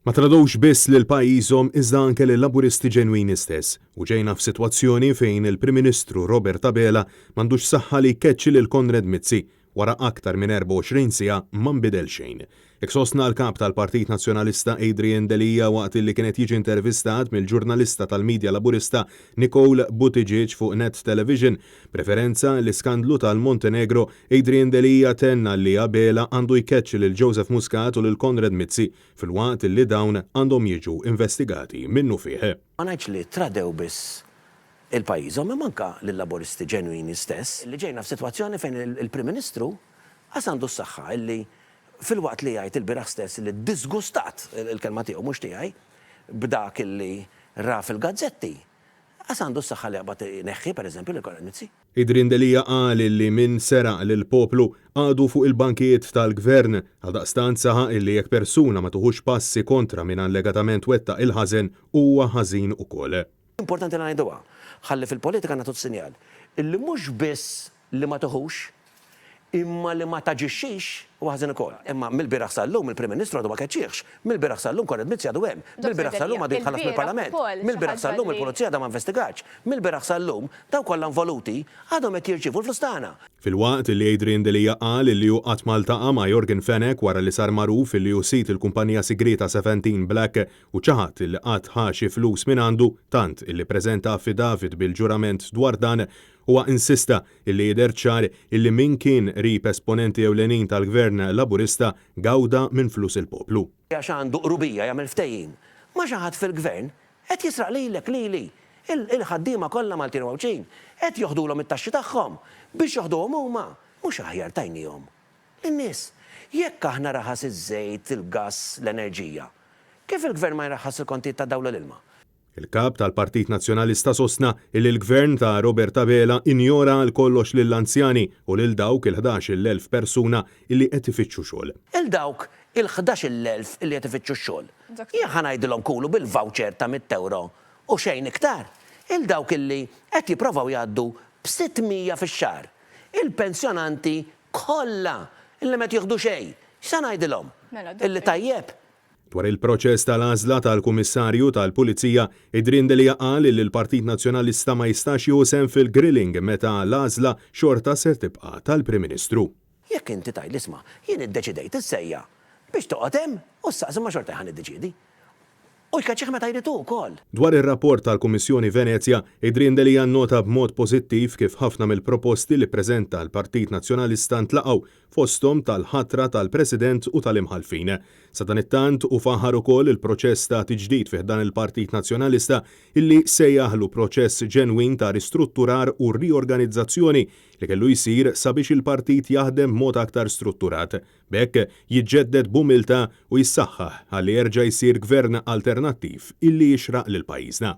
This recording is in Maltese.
Ma tradewx biss lil pajjiżhom iżda anke lil-Laburisti ġenwini stess u ġejna f'sitwazzjoni fejn il-Prim Ministru Robert Abela m'għandux saħħa li jkeċċi lil Konrad Mizzi wara aktar minn 24 siegħa ma nbidel xejn. Hekk sostna l-Kap tal-Partit Nazzjonalista Adrian Delia waqt li kien qed jiġi intervistat mill-ġurnalista tal-media Laburista Nicole Buttigieg fuq Net Television. B'referenza għall-iskandlu tal-Montenegro, Adrian Delia tenna li Abela għandu jkeċċi lil Joseph Muscat u lil Konrad Mizzi filwaqt li dawn għandhom jiġu investigati minnufih. Ma ngħidx li tradew biss il-pajjiżhom imma anke lil-Laburisti ġenwini stess. Li ġejna f'sitwazzjoni fejn il-Prim Ministru qas għandu s-saħħa illi filwaqt li jgħid ilbieraħ stess li ddiżgustat, il-kelma tiegħu mhux tiegħi, b'dak illi ra fil-gazzetti, qas għandu s-saħħa li jaqbad ineħħi, per eżempju, lil Konrad Mizzi. Adrian Delia qal illi min seraq lill-poplu għadu fuq il-bankijiet tal-Gvern. Għaldaqstant saħaq illi jekk persuna ma tuħux passi kontra min allegatament wettaq il-ħażen, huwa ħażin ukoll. Importanti li ngħiduha, ħalli fil-politika nagħtu s-sinjal illi mhux biss li ma tiħux, imma li ma taġixxix huwa ħażin ukoll. Imma mill-bieraħ sal-lum il-Prim Ministru għadu ma keċċiehx. Mill-bieraħ sal-lum Konrad Mizzi għadu hemm. Mill-bieraħ sal-lum għadu jitħallas mill-Parlament. Mill-bieraħ sal-lum il-Pulizija għadha ma investigatx. Mill-bieraħ sal-lum dawk kollha involuti għadhom qed jirċievu l-flus tagħna. Filwaqt li Adrian Delia qal li hu qatt ma ltaqa' ma' Yorgen Fenech wara li sar magħruf li hu sid il-kumpanija sigrieta 17 Black u ċaħad li qatt ħa xi flus mingħandu tant illi ppreżenta affidavit bil-ġurament dwar dan, huwa insista illi jidher ċar illi min kien qrib esponenti ewlenin tal-Gvern Laburista gawda minn flus il-poplu. Għax għandu qrubija jagħmel ftehim ma' xi ħadd fil-Gvern, qed jisraq lilek, lili, il-ħaddiema kollha Maltin u Għawdxin, qed joħdulhom it-taxxi tagħhom biex joħduhom huma. Mhux aħjar tajniehom lin-nies? Jekk aħna raħas iż-żejt, il-gass, l-enerġija, kif il-Gvern ma jraħħas il-kontijiet tad-dawl u l-ilma? Il-Kap tal-Partit Nazzjonalista sostna illi l-Gvern ta' Robert Abela injora għal kollox lill-anzjani u lil dawk il-11,000 persuna illi qed ifittxu xogħol. Lil dawk il-11,000 illi qed ifittxu x-xogħol, jien ħa ngħidilhom kulu bil-voucher ta' mitt ewro u xejn iktar. Lil dawk illi qed jipprovaw jgħaddu b'600 fix-xahar. Il-pensjonanti kollha illi m'qed jieħdu xejn, x'se ngħidilhom? Illi tajjeb? Dwar il-proċess tal-għażla tal-Kummissarju tal-Pulizija, Adrian Delia qal li l-Partit Nazzjonalista ma jistax jieħu sehem fil-grilling meta l-għażla xorta ser tibqa' tal-Prim Ministru. Jekk inti tgħidli isma' jien iddeċidejt issejja biex toqgħod hemm u ssaqsi imma xorta ħa niddeċiedi. U jkeċċih meta jrid hu wkoll. Dwar ir-rapport tal-Kummissjoni Venezja, Adrian Delia nnota b'mod pożittiv kif ħafna mill-proposti li ppreżenta l-Partit Nazzjonalista ntlaqgħu, fosthom tal-ħatra tal-President u tal-Imħallfin. Sadanittant, hu faħħar ukoll il-proċess ta' tiġdid fi ħdan il-Partit Nazzjonalista illi sejjaħlu proċess ġenwin ta' ristrutturar u riorganizzazzjoni li kellu jsir sabiex il-partit jaħdem b'mod aktar strutturat. B'hekk jiġġedded b'umiltà u jissaħħaħ ħalli jerġa' jsir gvern alternattiv illi jixraq lil pajjiżna.